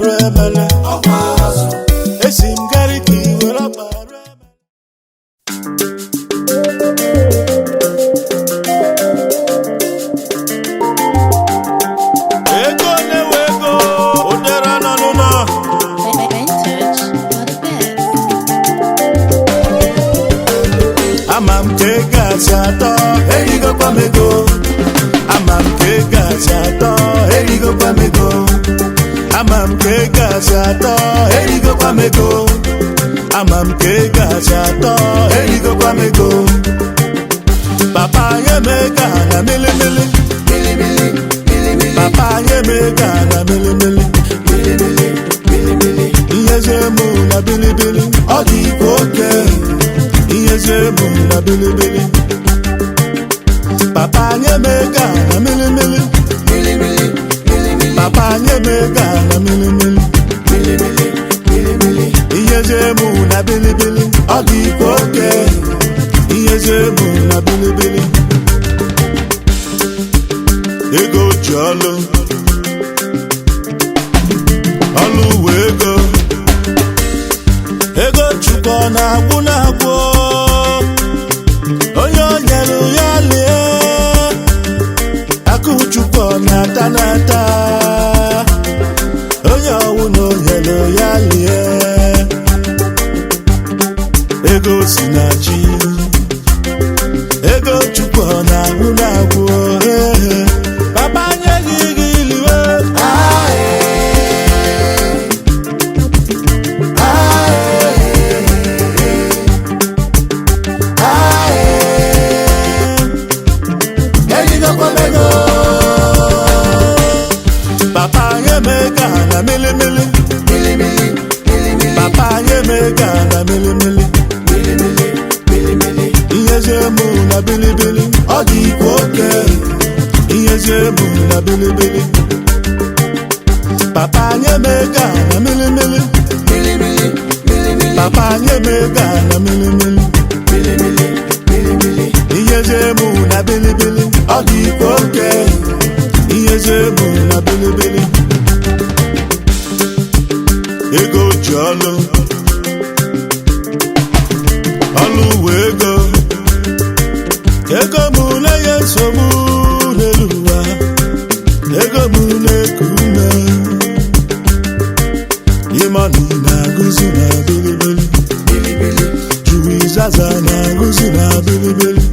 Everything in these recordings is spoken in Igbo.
arụ emele. Esi m Gariki were ọkpa arụ emele. Ego na-ewe ego, ụdara nọ n'ụlọ. Vintage for the best. Ama m ka ego asị atọ, erigokwa m ego. Ama m ka ego asị atọ, erigokwa m ego. Ama m ka ego asị atọ, erigokwa m ego. Ama m ka ego asị atọ, erigokwa m ego. Papa nye m ego a na milimili. Papa nye m ego a na milimili. Ihezie mụ na bilibili, ọ dị ikwe oke. Ihezie mụ na bilibili. Papa nye m ego a na milimili. Papa nye m ego a na milimili. Ihezie mụ na bilibili, ọ dị ikwe oke. Ihezie mụ na bilibili. Ego ji ọlụ. Ọlụ wee ego. Ego chukwu ọ na-agwụ na-agwụ. Onye o nyere ya lie. Akụ chukwu ọ na-ata na-ata. Onye ọwụ na o nyere ya lie. Ego si na chi. Ego chukwu ọ na-agwụ na-agwụ. Ee. Papa nye gị gị liwe. Papa nye m ego a na milimili. Papa nye m ego a na milimili. Ihezie mụ na bilibili, ọ dị ikwe oke. Ihezie mụ na bilibili. Papa nye m ego a na milimili. Papa nye m ego a na milimili. Ihezie mụ na bilibili, ọ dị ikwe oke. Ihezie mụ na bilibili. Ego ji ọlụ. Ọlụ wee ego. Ego mụ na-enye nsogbu n'elu ụwa. Ego mụ na-eku ume. Ịmọnị na-agụzi na bilibili. Juwizaza na-agụzi na bilibili.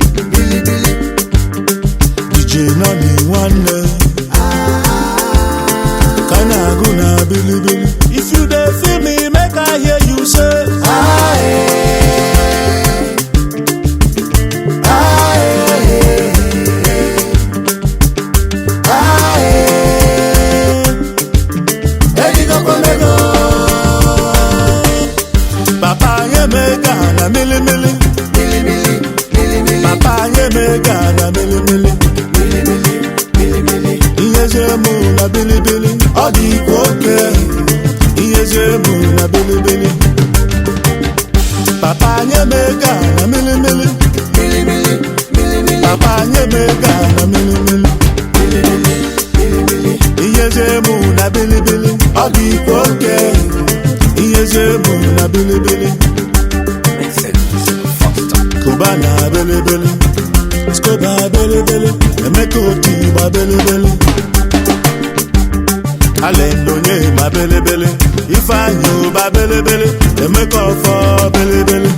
DJ Nọni nwanne. Ka na-agụ na bilibili. If you dey feel me, make I hear you say. Papa nye m ego a na milimili. Papa nye m ego a na milimili. Ihezie mụ na bilibili, ọ dị ikwe oke. Ihezie mụ na bilibili. Papa nye m ego a na milimili. Papa nye m ego a na milimili. Ihezie mụ na bilibili, ọ dị ikwe oke. Ihezie mụ na bilibili. Kuba na bilibili. Skoba bilibili. Emeka Oti gba bilibili. Allen Onye ma bilibili. Ifeanyi Ụba bilibili. Emeka Ọfọ bilibili.